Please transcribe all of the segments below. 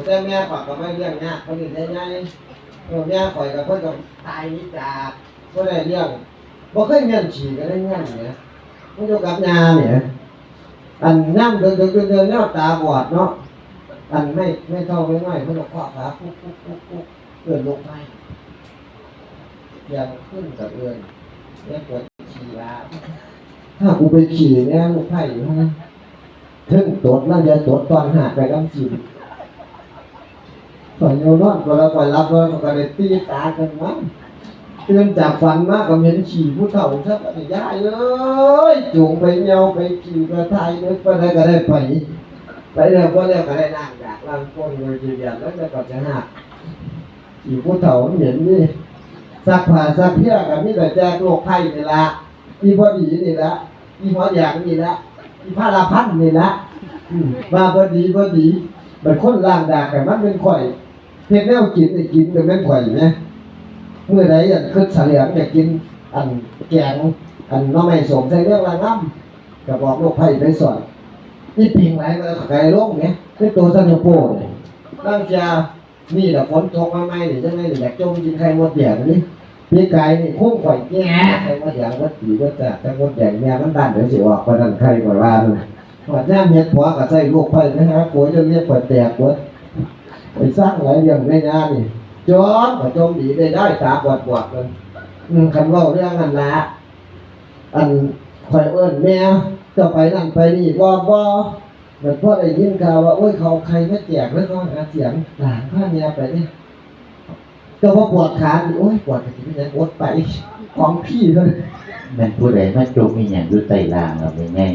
ແຕ່ແມ່ຂ້ອຍກໍມາລ້ຽງຍາກ ເພິ່ນນີ້ໄດ້ໃຫຍ່ ເອີ ແມ່ຂ້ອຍກໍເພິ່ນກໍຕາຍໜີຈາກ ບໍ່ໄດ້ລ້ຽງ ບໍ່ເຄີຍມ້ຽນຂີ້ກັນໃນເຮືອນນີ້ນະ ມັນຢູ່ກັບຍ່ານີ້ນະ ອັນຍາມເດີນໆ ແນວຕາບອດເນາະ ອັນໄມ້ ໄມ້ເຖົ້າໄມ້ນ້ອຍ ເພິ່ນກໍເຄາະຝາ ປຸກໆໆ ເອີ້ນລູກໄມ້ ທ່ຽງຄືນກໍເອີ້ນ ແມ່ປວດຂີ້ຫຼາ ພາກູໄປຂີ້ແນ່ລູກໄພ້ຢູ່ຫັ້ນ ເທິງຕົດ ລາງເທື່ອຕົດຕອນຮາກໄປນຳຊີ້ນ ຂ້ອຍຢູ່ນອນ ຂ້ອຍລະຂ້ອຍຫຼັບ ຂ້ອຍກໍໄດ້ຕີຕາຂຶ້ນມາ ຕື່ນຈາກຝັນມາກໍເຫັນຂີ້ຜູ້ເຖົ້າຊະ ບາດນີ້ ຍາຍເອີຍ ຈູງໄປຍ່ຽວໄປຂີ້ໄປຖ່າຍ ນຶກປານໃດກໍໄດ້ໄປ ໄປແລ້ວບໍ່ແລ້ວກໍໄດ້ລ້າງດາກລ້າງກົ້ນ ໂດຍທີ່ເດືອນ ແລ້ວກໍຈະຮາກ ຂີ້ຜູ້ເຖົ້າມັນເໝັນນີ້ ຊັກຜ້າຊັກເພຍກໍມີແຕ່ແຈກໂລກໄພນີ້ລະ ອີ່ພໍດີນີ້ລະ ອີ່ຫົວແດງນີ້ລະ ອີ່ພາລະພັນນີ້ລະ ອືມ ວ່າບໍ່ດີບໍ່ດີ ບັດຄົນລ້າງດາກໃຫ້ມັນແມ່ນຂ້ອຍ ເຮັດແນວກິນໃຫ້ກິນກໍແມ່ນຂ້ອຍແໝ ມື້ໃດອັນຄຶດສະເຫຼືອງຢາກກິນອັນແກງອັນໜໍ່ໄມ້ສົ້ມໃສ່ເມືອງລະງຳ ກໍບອກລູກໄພໄປສອນ ອີ່ປິງຫຼາຍ ມັນກໍໄກລົງແໝ ເປັນໂຕຊັນໂຍໂປ້ນີ້ ລາງເທື່ອ ນີ້ລະຝົນຕົກມາໃໝ່ນີ້ ຈັ່ງໃດນີ້ ຢາກຈົ່ມກິນໄຂ່ມົດແດງນີ້ ປີກາຍນີ້ຄຸມຂ້ອຍແຍ່ໄຂ່ມົດແດງເບິດປີເບິດຊາດ ໄຂ່ມົດແດງແມ່ມັນບ້ານໃດຊິອອກປານນັ້ນ ໄຂ່ຂ້ອຍວ່ານັ້ນ ຮອດຍາມເຮັດພໍກໍໃຊ້ລູກໄຟໄປຫາໂກຍ ຈົນເລັບຂ້ອຍແຕກເບິດ ຂ້ອຍຊັງຫຼາຍເລື່ອງແມ່ຍ່ານີ້ ຈົ່ມກໍຈົ່ມດີ ໄດ້ໄດ້ຕາບອດໆ ເບິ່ງ ອືມ ຄັນເວົ້າເລື່ອງນັ້ນລະ ອັນ ຂ້ອຍເອີ້ນແມ່ ເຈົ້າໄປນັ້ນໄປນີ້ບໍ່? ບໍ່ ບັດພໍໄດ້ຍິນຂ່າວວ່າ ໂອ້ຍ ເຂົາເອົາໄຂ່ມາແຈກ ແລ້ວເຂົາຫາສຽງ ຫຼານພາແມ່ໄປເດ້ ເຈົ້າບໍ່ປວດຂາຕິ? ໂອ້ຍ ປວດກະຊິເປັນຫຍັງ ອົດໄປ ຂອງຟຣີເທົ່ານັ້ນ. ແມ່ນຜູ້ໃດມາຈົມອີ່ຫຍັງຢູ່ໃຕ້ລ່າງລະແມ່ໃຫຍ່?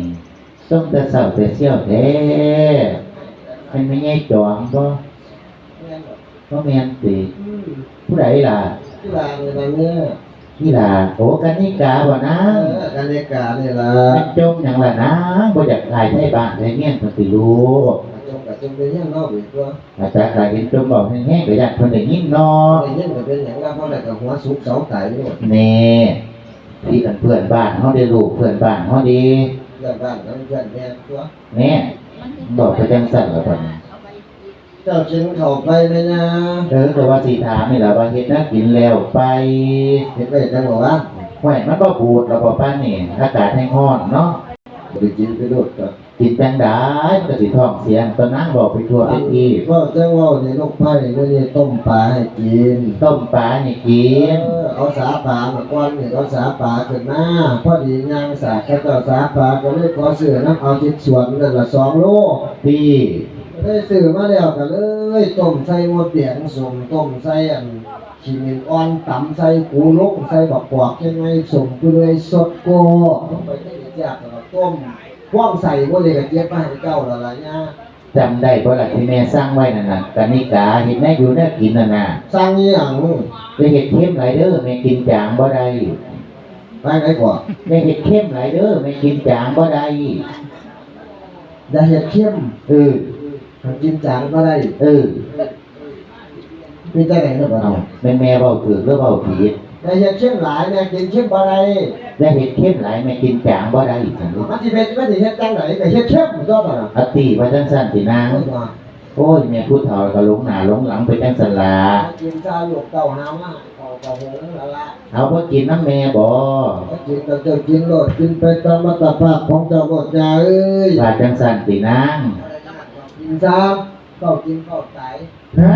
ຊົງແຕ່ເຊົ້າແຕ່ຊຽວແທ້ ແມ່ນແມ່ໃຫຍ່ຈອມບໍ່? ແມ່ນບໍ່? ບໍ່ແມ່ນຕິ? ອືມ ຜູ້ໃດລະ? ອີ່ຫຼ້ານີ້ລະແມ່. ອີ່ຫຼ້າ? ໂອ ກັນນິກາບໍ່ນາງ? ເອີ ກັນນິການີ້ລະ. ແມ່ນຈົ່ມຫຍັງລະນາງ? ບໍ່ຢາກອາຍໄທບ້ານໄທເມືອງເພິ່ນຕິລູກ? ຈົມກະຈົມໄປຮຽນເນາະ ເວີຍຕົວະ. ອາຈານກະເຫັນຈົ່ມເວົ້າແຮງໆ ກະຢ້ານເພິ່ນໄດ້ຍິນເນາະ. ໄດ້ຍິນກະເປັນຫຍັງລະ? ເຮົາໄດ້ກະຫົວສຸກເສົາຕາຍໂລດ. ແນ່ ທີ່ອັນເພື່ອນບ້ານເຮົາເດ້ລູກ ເພື່ອນບ້ານເຮົາເດ້. ເພື່ອນບ້ານເຮົາເປັນເພື່ອນແມ່ຕົວະ. ແນ່ ເວົ້າໄປຈັ່ງຊັ້ນລະບາດນີ້. ເຈົ້າກິນເຂົ້າໄປແມ່ຍ່າ? ເອີ ກໍວ່າຊິຖາມນີ້ລະ ວ່າເຮັດແນວກິນແລ້ວໄປ? ເຮັດໄວ້ແຕ່ມື້ວານ. ຫ້ວຍ ມັນບໍ່ບູດລະບໍ່ປານນີ້ ອາກາດແຮງຮ້ອນເນາະ. ໄດ້ກິນໄປໂລດຕົວະ. ກິນຈັ່ງໃດ ມັນກໍຊິທ້ອງເສຍ ຕົວະນາງເວົ້າໄປທົ່ວໄປທີບ. ເວົ້າຈັ່ງເວົ້ານີ້ ລູກໄພ້ ມື້ນີ້ຕົ້ມປາໃຫ້ກິນ. ຕົ້ມປາໃຫ້ກິນ. ເອີ ເອົາສາປາມາກ່ອນນີ້ ເອົາສາປາຂຶ້ນມາ ພໍດີຍ່າງສາດເຂົາເຈົ້າສາປາ ກໍເລີຍຂໍຊື້ນຳເອົາຕິດສວນນັ້ນລະສອງໂລ. ຕິ ໄດ້ຊື້ມາແລ້ວກໍເລີຍຕົ້ມໃສ່ມົດແດງ ສົ້ມຕົ້ມໃສ່ອັນຂີ້ເໝັນອ່ອນ ຕຳໃສ່ກູຫຼົງ ໃສ່ບັກກອກ ເຮັດໃຫ້ສົ້ມ ຜູ້ເລີຍສົດກອກລົງໄປ ໄດ້ແຊບ ແລ້ວກໍຕົ້ມພວງໃສ່ ມື້ນີ້ກໍເກັບມາໃຫ້ເຈົ້າແລ້ວລະຍ່າ. ຈຳໄດ້ບໍ່ລະ ທີ່ແມ່ສັ່ງໄວ້ນັ້ນນະ ກະນິກາ ເຮັດແນວຢູ່ແນວກິນນັ້ນນະ? ສັ່ງອີ່ຫຍັງ? ຢ່າເຮັດເຄັມຫຼາຍເດີ ແມ່ກິນຈາງບໍ່ໄດ້. ວ່າໄງເກາະ? ຢ່າເຮັດເຄັມຫຼາຍເດີ ແມ່ກິນຈາງບໍ່ໄດ້. ຢ່າເຮັດເຄັມ. ເອີ ຄັນກິນຈາງບໍ່ໄດ້. ເອີ ເປັນຈັ່ງໃດລະບາດນີ້? ເອົ້າ ແມ່ນແມ່ເວົ້າຖືກຫຼືເວົ້າຜິດ? ຢ່າເຮັດເຄັມຫຼາຍ ແມ່ກິນເຄັມບໍ່ໄດ້. ຢ່າເຮັດເຄັມຫຼາຍ ແມ່ກິນຈາງບໍ່ໄດ້ ຊັ້ນເດ. ມັນຊິເຮັດ ມັນຊິເຮັດຈັ່ງໃດ? ກໍເຮັດເຄັມຕົວະ. ອາຕິ ວ່າຈັ່ງຊັ້ນຕິນາງ? ໂອ້ຍ ແມ່ຜູ້ເຖົ້າກໍຫຼົງໜ້າຫຼົງຫຼັງໄປຈັ່ງຊັ້ນລະ. ກິນຊາລູກເຕົ້າຫາມາ ເຂົ້າກໍຫຸງລະລະ. ເອົາ ບໍ່ກິນນຳແມ່ບໍ? ບໍ່ກິນກໍເຈົ້າກິນໂລດ ກິນໄປຕາມອັດຕະພາບຂອງເຈົ້າໂລດ ຍ່າເອີຍ. ວ່າຈັ່ງຊັ້ນຕິນາງ? ກິນຊາ ເຝົ້າກິນເຝົ້າຕາຍ. ຮະ?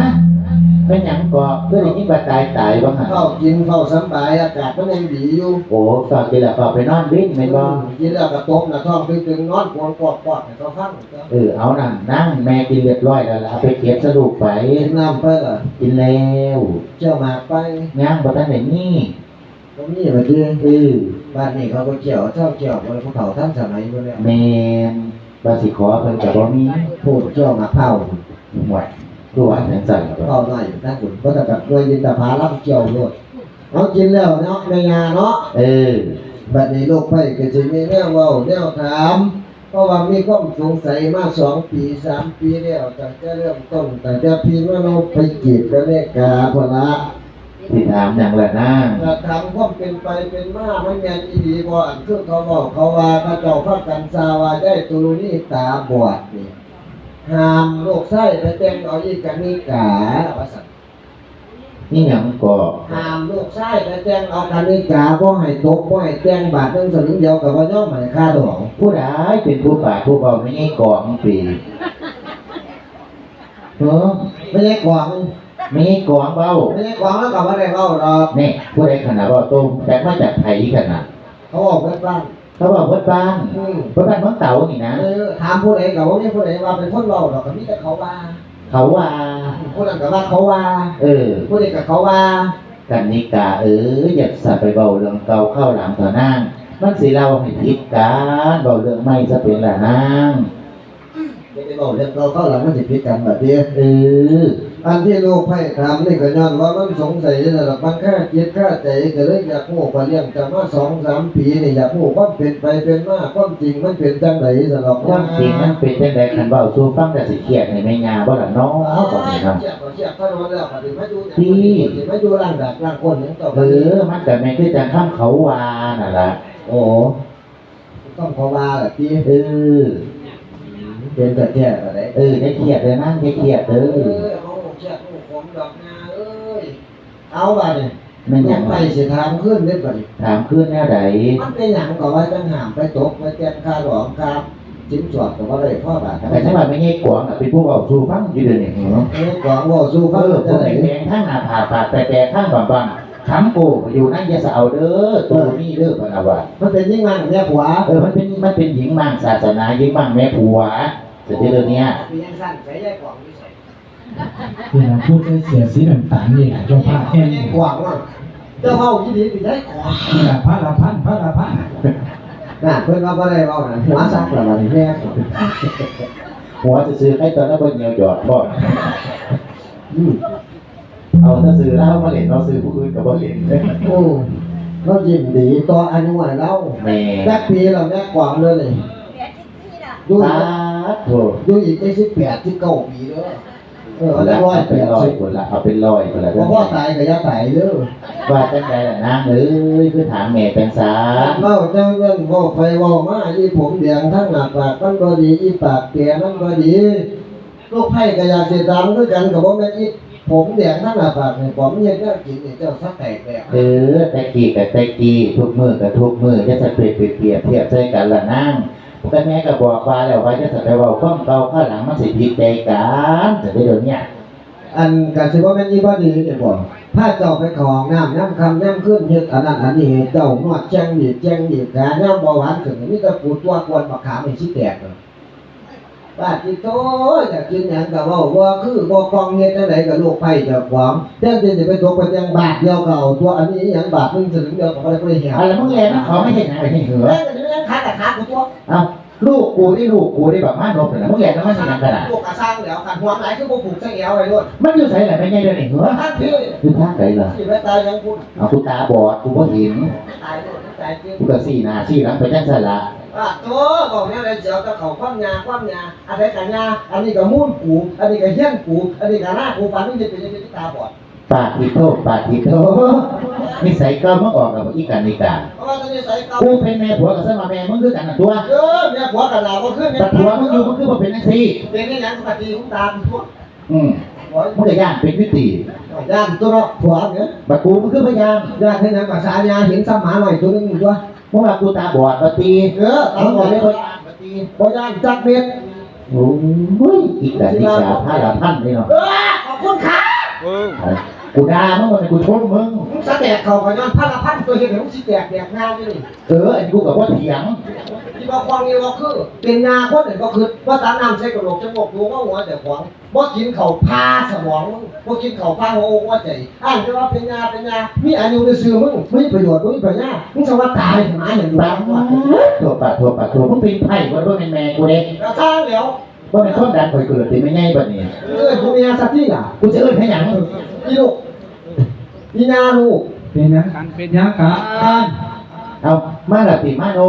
ແມ່ນຫຍັງເກາະ? ຄືໄດ້ຍິນວ່າຕາຍຕາຍວ່າຫັ້ນ. ເຝົ້າກິນເຝົ້າສຳບາຍ ອາກາດມັນຍັງດີຢູ່. ໂອ້ ເຝົ້າກິນແລ້ວເຝົ້າໄປນອນວິນແມ່ນບໍ່? ອືມ ກິນແລ້ວກໍຕົບໜ້າທ້ອງຕຶງໆ ນອນກວນກອກໆ ໃຫ້ເຂົາຟັງ. ເອີ ເອົານັ້ນນາງ ແມ່ກິນລຽບຮ້ອຍແລ້ວລະ ເອົາໄປເກັບຊະລູກໄປ. ກິນນ້ຳໄປລະ? ກິນແລ້ວ. ຂ້ຽວໝາກໄປ? ຍັງ ບໍ່ທັນໄດ້ມີ. ບໍ່ມີວ່າຕິ? ເອີ ບ້ານນີ້ເຂົາບໍ່ກ້ຽວ ເຈົ້າກ້ຽວບໍ່ ຜູ້ເຖົ້າທັນສະໄໝໝົດແລ້ວ. ແມ່ນ ວ່າຊິຂໍເພິ່ນກໍບໍ່ມີ. ໂພດ ກ້ຽວໝາກພ້າວພຸ້ນ. ໂອ້ຍ ຄືວ່າຈັ່ງຊັ້ນລະ? ເວົ້າໜ້ອຍຢູ່ທາງພຸ້ນ ບໍ່ຕ້ອງກັບໜ່ວຍອິນທະຜາລຳ ກ້ຽວໂລດ. ເຮົາກິນແລ້ວເນາະ ແມ່ຍ່າເນາະ. ເອີ ບັດນີ້ລູກໄພ້ກໍຊິມີແນວເວົ້າແນວຖາມ ເພາະວ່າມີຄວາມສົງໄສມາສອງປີສາມປີແລ້ວ ຕັ້ງແຕ່ເລີ່ມຕົ້ນ ຕັ້ງແຕ່ພີ່ມາເຮົາໄປຈີບກັບເມກາພຸ້ນລະ. ຊິຖາມຫຍັງລະນາງ? ກະຖາມຄວາມເປັນໄປເປັນມາ ມັນແມ່ນອີ່ຫຼີບໍ່? ອັນຄືເຂົາເວົ້າເຂົາວ່າ ເຂົາເຈົ້າພາກັນຊ່າວ່າ ຍາຍຕຸລຸນີຕາບອດນີ້ ຫ້າມລູກຊາຍໄປແຕ່ງເອົາອີການິກາ ວ່າຊັ້ນ. ອີຫຍັງເກາະ? ຫ້າມລູກຊາຍໄປແຕ່ງເອົາການິກາ ບໍ່ໃຫ້ຕົບ ບໍ່ໃຫ້ແຕ່ງບາດໜຶ່ງສະຫຼຶງດຽວກໍບໍ່ຍອມໃຫ້ຄ່າດອງ. ຜູ້ໃດເປັນຜູ້ປາກຜູ້ເວົ້າ? ແມ່ໃຫຍ່ກອງຕິ? ເອີ ແມ່ໃຫຍ່ກອງ ແມ່ໃຫຍ່ກອງເວົ້າ. ແມ່ໃຫຍ່ກອງລາວກໍບໍ່ໄດ້ເວົ້າດອກ. ນີ້ ຜູ້ໃດຂະໜາດເວົ້າໂຕ້ ຈັກມາຈາກໃຜຂະໜາດ? ເຂົາເວົ້າເບິດບ້ານ. ເຂົາເວົ້າເບິດບ້ານ. ອືມ ເບິດບ້ານເມືອງເຕົານີ້ນະ. ເອີ ຖາມຜູ້ໃດກໍບໍ່ມີຜູ້ໃດວ່າເປັນຄົນເວົ້າດອກ ກໍມີແຕ່ເຂົາວ່າ. ເຂົາວ່າ. ຜູ້ນັ້ນກໍວ່າເຂົາວ່າ. ເອີ ຜູ້ນີ້ກໍເຂົາວ່າ. ກັນນິກາເອີຍ ຢ່າສະໄປເວົ້າເລື່ອງເກົ່າຄາວຫຼັງເຖາະນາງ ມັນຊິເລົ່າໃຫ້ຜິດກັນ. ເວົ້າເລື່ອງໃໝ່ຊະເປັນລະນາງ. ຢ່າໄປເວົ້າເລື່ອງເກົ່າຄາວຫຼັງ ມັນຊິຜິດກັນບາດເດ. ເອີ ອັນທີ່ລູກໃພ້ຖາມນີ້ກໍຍ້ອນວ່າມັນສົງໄສຊັ້ນດອກ ມັນຄາຈິດຄາໃຈ ກໍເລີຍຢາກຮູ້. ຂ້ອຍລ້ຽງເຈົ້າມາສອງສາມປີນີ້ ຢາກຮູ້ຄວາມເປັນໄປເປັນມາ ຄວາມຈິງມັນເປັນຈັ່ງໃດຊັ້ນດອກ. ຄວາມຈິງມັນເປັນຈັ່ງໃດ? ຄັນເວົ້າສູ່ຟັງກໍຊິຄຽດໃຫ້ແມ່ຍ່າບໍ່ລະເນາະ. ເອົາ ບັດນີ້ເນາະ ຄຽດກໍຄຽດ ຖ້າໂດນແລ້ວບັດນີ້ມາຢູ່ຫຍັງ? ຕິ ບັດນີ້ມາຢູ່ລ້າງດາກລ້າງກົ້ນຫຍັງເຈົ້າ? ເອີ ມັນກໍແມ່ນຄືຈັ່ງຄຳເຂົາວ່ານັ້ນລະ. ໂອ້ ຕ້ອງເຂົາວ່າລະຕິ. ເອີ ເປັນແທ້ໆລະເດ້. ເອີ ຢ່າຄຽດເດີນາງ ຢ່າຄຽດເດີ. ເອີ ເຮົາຄຽດຮູ້ຂອງດອກນາເອີຍ. ເອົາບາດນີ້ ແມ່ນຫຍັງ? ໄປຊິຖາມຄືນເດ້ບາດນີ້. ຖາມຄືນແນວໃດ? ມັນເປັນຫຍັງກໍວ່າຈັ່ງຫ້າມໄປຕົກໄປແຕ່ງຄ່າດອງຄ່າສິນສອດກໍບໍ່ໄດ້ພໍບາດ. ກໍຈັ່ງວ່າແມ່ໃຫຍ່ກວາງນະ ເປັນຜູ້ເວົ້າສູ່ຟັງຢູ່ເດນີ້. ເອີ ແມ່ໃຫຍ່ກວາງເວົ້າສູ່ຟັງ. ເອີ ຜູ້ແດງໆ ທັງໜ້າຜາກ ປາກແຕກໆ ທັງບຳໆ ຄຳໂກ້ຢູ່ນັ້ນຢ່າສະເອົາເດີ ໂຕນີ້ເດີ ເພິ່ນວ່າ. ມັນເປັນຍິງມ້າງແມ່ຜົວ. ເອີ ມັນເປັນ ມັນເປັນຍິງມ້າງສາສະໜາ ຍິງມ້າງແມ່ຜົວ. ເປັນຈັ່ງໃດເນຍ? ເປັນຈັ່ງຊັ້ນ ໃສຍາຍກວາງຢູ່ໃສ? ນີ້ລະ ຜູ້ໃສ່ເສື້ອສີນ້ຳຕານນີ້ລະ ເຈົ້າພາບແຮງ. ແມ່ນຂວາງວ່າ ເຈົ້າເວົ້າອີ່ຫຼີຕິ ໃຊ້ຂວາງ. ນີ້ລະ ພະລະພັນ ພະລະພັນ. ນັ້ນ ເພິ່ນວ່າບໍ່ໄດ້ເວົ້ານັ້ນ ຫົວສັກລະບາດນີ້ແມ່. ຫົວຊື່ໆ ໃຜຕອນນັ້ນບໍ່ຍ່ຽວຢອດພ້ອມ. ອືມ ເອົາແຕ່ຊື່ລາວມາຫຼິ້ນເນາະ ຊື່ຜູ້ອື່ນກໍບໍ່ຫຼິ້ນ. ໂອ້ ລາວຍິນດີຕໍ່ອາຍຸໃຫ້ລາວ. ແມ່ນ. ຈັກປີແລ້ວແມ່ກວາງເດີນີ້? ຢູ່ອີກ ປາດໂທ ຢູ່ອີກຈັກສິບແປດ ສິບເກົ້າປີເດີ. ເອີ ເອົາຈັກຮ້ອຍແປດສິບ ເອົາເປັນຮ້ອຍພຸ້ນລະ ເອົາເປັນຮ້ອຍພຸ້ນລະ. ບໍ່ພໍຕາຍກໍຢ່າຕາຍເດີ. ວ່າຈັ່ງໃດລະນາງເອີຍ ຄືຖາມແມ່ຈັ່ງຊັ້ນ? ເວົ້າຈັ່ງນັ້ນເວົ້າໄປເວົ້າມາ ອີຜົມແດງທາງໜ້າປາກມັນບໍ່ດີ ອີປາກແປມັນບໍ່ດີ. ລູກໃພ້ກໍຢາກຊິຖາມຄືກັນ ກໍບໍ່ແມ່ນອີຜົມແດງທາງໜ້າປາກນີ້ ຜົມເຮັດແນວກິນນີ້ ເຈົ້າສະແຕກແດກ. ເອີ ແຕ່ກີ້ກໍແຕ່ກີ້ ທຸກມື້ກໍທຸກມື້ ຢ່າສະເປັຍໄປປຽບທຽບໃສ່ກັນລະນາງ. ແຕ່ແມ່ກໍບອກວ່າແລ້ວວ່າ ຢ່າສະໄປເວົ້າຄວາມເກົ່າຄາວຫຼັງ ມັນຊິຜິດໃຈກັນ ຊັ້ນເດດຽວນີ້. ອັນ ກໍຊິບໍ່ແມ່ນອີບໍ່ດີນີ້ບໍ? ພາເຈົ້າໄປເຂົ້າຫ້ອງນ້ຳຍາມຄ່ຳຍາມຄືນ ເຮັດອັນນັ້ນອັນນີ້ໃຫ້ເຈົ້າ ນວດແຂ້ງ ບີບແຂ້ງບີບຂາ ຍາມເບົາຫວານຂຶ້ນ ມີແຕ່ກູຕົວະກວນບັກຂາມໃຫ້ຊິແຕກ. ປາດຕິໂທ ຢາກກິນຫຍັງກໍເວົ້າ ບໍ່ຄືບໍ່ກ່ອງ ເຮັດຈັ່ງໃດກໍລູກໃພ້ເຈົ້າຂອງ ແທນທີ່ຊິໄປຕົກໄປແຕ່ງບາດດຽວກໍເອົາຕົວະ. ອັນນີ້ອີຫຍັງ ບາດໜຶ່ງສະຫຼຶງດຽວກໍບໍ່ໄດ້ ບໍ່ໄດ້ແຮງ. ແລ້ວມຶງແລ່ນນຳເຂົາມາເຮັດຫຍັງລະນີ້ເຫີ? ແລ້ວກໍຊິໄປຫຍັງ ຂາກໍຂາກູຕົວະ. ເອົ້າ ລູກກູເດ້ ລູກກູເດ້ ບັກມານົບນັ້ນນະ ມຶງແລ່ນນຳມັນເຮັດຫຍັງຂະໜາດ? ລູກກໍຊ່າງແລ້ວ ຄັນຫ່ວງຫຼາຍຄືບໍ່ຜູກໃສ່ແອວໄວ້ໂລດ. ມັນຢູ່ໃສລະແມ່ໃຫຍ່ດຽວນີ້ເຫີ? ທາງພີ້ ຢູ່ທາງໃດລະ? ຊິໄປຕາຍຫຍັງພຸ້ນ? ເອົາ ກູຕາບອດ ກູບໍ່ເຫັນ. ຕາຍໂລດ ຕາຍຈິງ. ກູກໍຊີ້ໜ້າຊີ້ຫຼັງໄປຈັ່ງຊັ້ນລະ. ປາດໂທ ເວົ້າແນວໃດຊິເອົາແຕ່ເຂົ້າຄວາມຫຍ້າ ຄວາມຫຍ້າ ອັນໃດກະຫຍ້າ ອັນນີ້ກະມູນກູ ອັນນີ້ກະຮຽນກູ ອັນນີ້ກະນາກູ ປານມຶງເຮັດເປັນຫຍັງເປັນຕາບອດ. ປາດຕິໂທ ປາດຕິໂທ ນິໄສເກົ່າມຶງອອກແລ້ວບໍ່ ອີການິກາ? ເພາະວ່າແຕ່ນິໄສເກົ່າ ກູເປັນແມ່ຜົວກໍສ່ຳວ່າແມ່ມຶງຄືກັນນັ້ນຕົວະ. ເອີ ແມ່ຜົວກະໜ້າບໍ່ຄືແມ່ ບັດຜົວມຶງຢູ່ ມຶງຄືບໍ່ເປັນຈັ່ງຊີ້? ເປັນອີຫຍັງກໍປະຕິຫຸງຕາຕົວະ. ອືມ ໂອ້ຍ ມຶງກໍຢ້ານເປັນຢູ່ຕິ? ຢ້ານຕົວະເນາະ ຜົວເອີຍ. ບັດກູມຶງຄືບໍ່ຢ້ານ? ຢ້ານເຮັດຫຍັງ ພາສາຍາເຫັນສ່ຳໝານ້ອຍຕົວໜຶ່ງຕົວະ. ມຶງວ່າກູຕາບອດວ່າຕິ? ເອີ ຕາບອດ ມຶງກໍເລີຍບໍ່ຢ້ານວ່າຕິ? ບໍ່ຢ້ານຈັກເມັດ. ໂອ້ຍ ອີການິກາ ພະລະພັນນີ້ເນາະ. ເອີ ຂອບຄຸນຄ່ະ. ເອີ ເອົ້າ ກູດ່າມຶງບໍ່ແມ່ນກູຊົມມຶງ. ມຶງສະແຕກເຂົ້າກໍຍ້ອນພະລະພັນຕົວະ ເຮັດໃຫ້ມຶງຊິແຕກແດກງາຢູ່ນີ້. ເອີ ອັນນີ້ກູກໍບໍ່ຖຽງ. ທີ່ບໍ່ຄວາງນີ້ບໍ່ຄື ເປັນຍາຄົນນີ້ບໍ່ຄິດວ່າຕັກນ້ຳໃສ່ກະໂຫຼກຈະໂງກດູເອົາຫົວເຈົ້າຂອງ. ບໍ່ກິນເຂົ້າຜ່າສະໝອງ ບໍ່ກິນເຂົ້າຜ່າຫົວອົກຫົວໃຈ ອ້າງແຕ່ວ່າເປັນຍ່າເປັນຍ່າ ມີອາຍຸຊື່ໆ ມຶງບໍ່ມີປະໂຫຍດ ບໍ່ມີປັນຍາ ມຶງສະວ່າຕາຍໃຫ້ໝາຫຍັງຢູ່. ປາດໂທ ປາດໂທ ປາດໂທ ມຶງເປັນໄພ້ບໍ່ ບໍ່ແມ່ນແມ່ກູເດ້. ກະຊ່າງແລ້ວ ບໍ່ແມ່ນຄວາມດັນຂ້ອຍເກີດຕິແມ່ໃຫຍ່ບັດນີ້. ເອີ້ນຜູ້ເມຍຊະຕິລະ. ກູຊິເອີ້ນໃຫ້ຫຍັງ? ອີລູກ ອີຍ່າລູກ. ເປັນຫຍັງກັນ ເປັນຫຍັງກັນ? ເອົ້າ ມາລະຕິມາໂນ.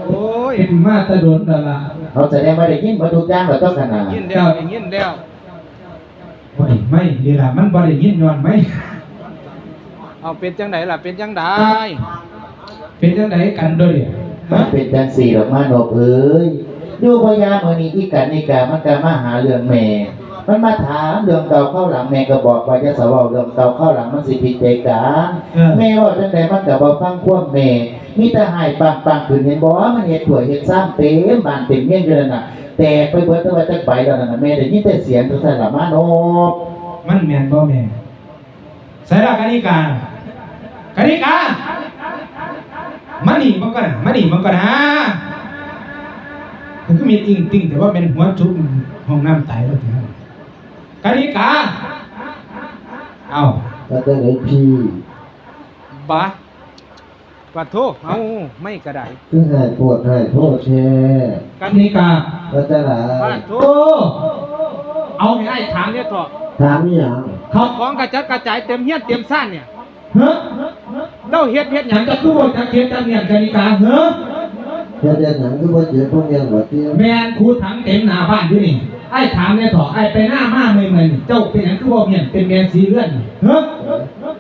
ໂອ້ຍ ເປັນມາແຕ່ດົນແລ້ວລະ. ເອົາ ສະແດງວ່າໄດ້ຍິນໝົດທຸກຢ່າງແລ້ວຕົວະຂະໜາດ. ໄດ້ຍິນແລ້ວ ໄດ້ຍິນແລ້ວ. ໂອ້ຍ ໄມ້ນີ້ລະ ມັນບໍ່ໄດ້ຍິນຍ້ອນໄມ້. ເອົາ ເປັນຈັ່ງໃດລະ ເປັນຈັ່ງໃດ? ເປັນຈັ່ງໃດກັນເດີ? ມັນເປັນຈັ່ງຊີ້ດອກມານົບເອີຍ. ຢູ່ບໍ່ຢາ ມື້ນີ້ອີກັນນິກາມັນກໍມາຫາເລື່ອງແມ່ ມັນມາຖາມເລື່ອງເກົ່າຄາວຫຼັງ ແມ່ກໍບອກວ່າຢ່າຊະເວົ້າເລື່ອງເກົ່າຄາວຫຼັງ ມັນຊິຜິດໃຈກັນ. ເອີ ແມ່ເວົ້າຈັ່ງໃດມັນກໍບໍ່ຟັງຄວາມແມ່ ມີແຕ່ຮ້າຍປັ້ງໆຂຶ້ນ ເຫັນບໍ່ ມັນເຮັດຖ້ວຍເຮັດຊາມເຕັມບ້ານເຕັມເຮືອນຢູ່ນັ້ນນະ ແຕກໄປເບິດ ແຕ່ວ່າຈັກໃບແລ້ວນັ້ນນະ ແມ່ໄດ້ຍິນແຕ່ສຽງຈັ່ງຊັ້ນລະ ມາໂນບ. ມັນແມ່ນບໍ່ແມ່? ໃສລະກະນິກາ? ກະນິກາ! ມານີ້ເບິ່ງກ່ອນນະ ມານີ້ເບິ່ງກ່ອນນະ ຄືມີດອິງຕິງ ແຕ່ວ່າແມ່ນຫົວຈຸກຫ້ອງນ້ຳຕາຍແລ້ວຕິ ກະນິກາ! ເອົ້າ ວ່າຈັ່ງໃດພີ່? ບາ ປາດໂທ ເອົາ ໄມ້ກະດາຍ ຄືຮ້າຍໂພດຮ້າຍໂພແທ້ ກະນິກາ ວ່າຈັ່ງໃດ? ປາດໂທ ເອົາໃຫ້ອ້າຍຖາມແດ່ເຖາະ ຖາມອີ່ຫຍັງ? ເຂົ້າຂອງກະຈັດກະຈາຍເຕັມເຮືອນເຕັມຊານນີ້ ຮະ? ເຈົ້າເຮັດ ເຮັດຫຍັງ ເຈົ້າຄືບໍ່ຈັກເຮັດຈັກມ້ຽນກະນິກາ ຮະ? ເຮັດ ເຮັດຫຍັງຄືບໍ່ເຈັບບໍ່ມ້ຽນວ່າຕິ? ແມ່ນ ຂູຖັງເຕັມໜ້າບ້ານຢູ່ນີ້ ອ້າຍຖາມແດ່ເຖາະ ອ້າຍໄປນາມາເມື່ອຍໆນີ້ ເຈົ້າເປັນຫຍັງຄືບໍ່ມ້ຽນ ເປັນແມ່ສີເຮືອນນີ້ ຮະ?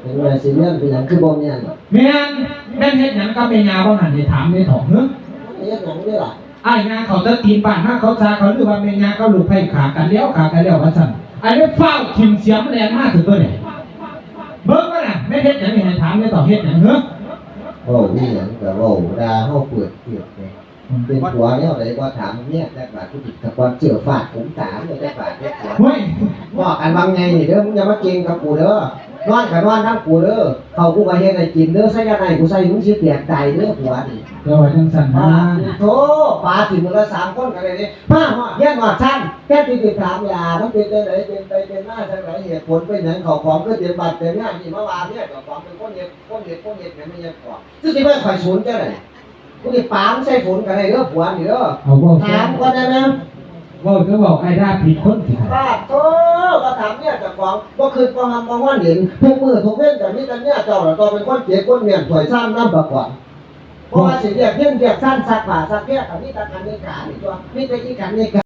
ເປັນແມ່ສີເຮືອນ ເປັນຫຍັງຄືບໍ່ມ້ຽນ? ແມ່ນ ແມ່ນເຮັດຫຍັງກັບແມ່ຍ່າວ່າຫັ້ນ ໄດ້ຖາມແດ່ເຖາະ ຮະ? ເຮັດຫຍັງເດ້ລະ? ອ້າຍຍ່າງເຂົ້າແຕ່ຕີນບ້ານມາ ເຂົາສາເຂົາລືວ່າແມ່ຍ່າກັບລູກໃພ້ຂ້າກັນແລ້ວ ຂ້າກັນແລ້ວວ່າຊັ້ນ ອ້າຍເລີຍຟ້າວຖິ້ມສຽມແລ່ນມາເຖິງຕົວນີ້ ເບິ່ງກ່ອນນະ ແມ່ນເຮັດຫຍັງນີ້ ໃຫ້ຖາມແດ່ເຖາະ ເຮັດຫຍັງ ຮະ? ເວົ້າອີ່ຫຍັງກະເວົ້າ ດ່າເຮົາເປີດເປີດແດ່ ເປັນຜົວແນວໃດບໍ່ຖາມເມຍຈັກບາດ ກູຊິສະປອນເຊີຟາດກົງຕາມຶງຈັກບາດເດ້ຜົວ ໂອ້ຍ ພໍ້ກັນວັງໃຫຍ່ນີ້ເດີ ມຶງຢ່າມາເກັ່ງກັບກູເດີ ນອນກະນອນນຳກູເດີ ເຂົ້າກູກະເຮັດໃຫ້ກິນເດີ ໄຊຍາໄນກູໃສ່ ມຶງຊິແຕກຕາຍເດີຜົວນີ້ ຢ່າວ່າຈັ່ງຊັ້ນນະ ໂທ້ ປາຊິມື້ລະສາມຄົນກະໄດ້ເດ້ ມາຮອດເຮືອນຮອດຊານ ແທນທີ່ຊິຖາມຫຼ້າ ມັນເປັນຈັ່ງໃດ ເປັນໄປເປັນມາຈັ່ງໃດ ເຫດຜົນເປັນຫຍັງ ເຂົ້າຂອງຄືເຕັມບ້ານເຕັມເຮືອນ ນີ້ມາວ່າເມຍເຈົ້າຂອງເປັນຄົນເຮັດ ຄົນເຮັດ ຄົນເຮັດແມ່ນແມ່ນຫຍັງກ່ອນ ຊິໄປຂ້ອຍສູນຈັ່ງໃດ ກູຊິປາໃສ່ຝົນກະໄດ້ເດີຜົວນີ້ເດີ ເອົາ ເວົ້າ ຖາມກ່ອນໄດ້ແມ່ ເວົ້າ ເຈົ້າເວົ້າ ອ້າຍດ່າຜິດຄົນຕິ ປາດໂທ ມາຖາມເມຍເຈົ້າຂອງ ບໍ່ຄິດບໍ່ຮຳບໍ່ຮອນເຫັນ ທຸກມື້ທຸກເວັນກະມີແຕ່ເມຍເຈົ້າລະ ຕ້ອງເປັນຄົນເຈັບຄົນມ້ຽນ ຖ້ວຍຊາມນຳປະກອນ ບໍ່ວ່າຊິວຽກເຮືອນວຽກຊານ ຊັກຜ້າຊັກແພກະມີແຕ່ກະນິການີ້ຕົວະ ມີແຕ່ອີກະນິກາ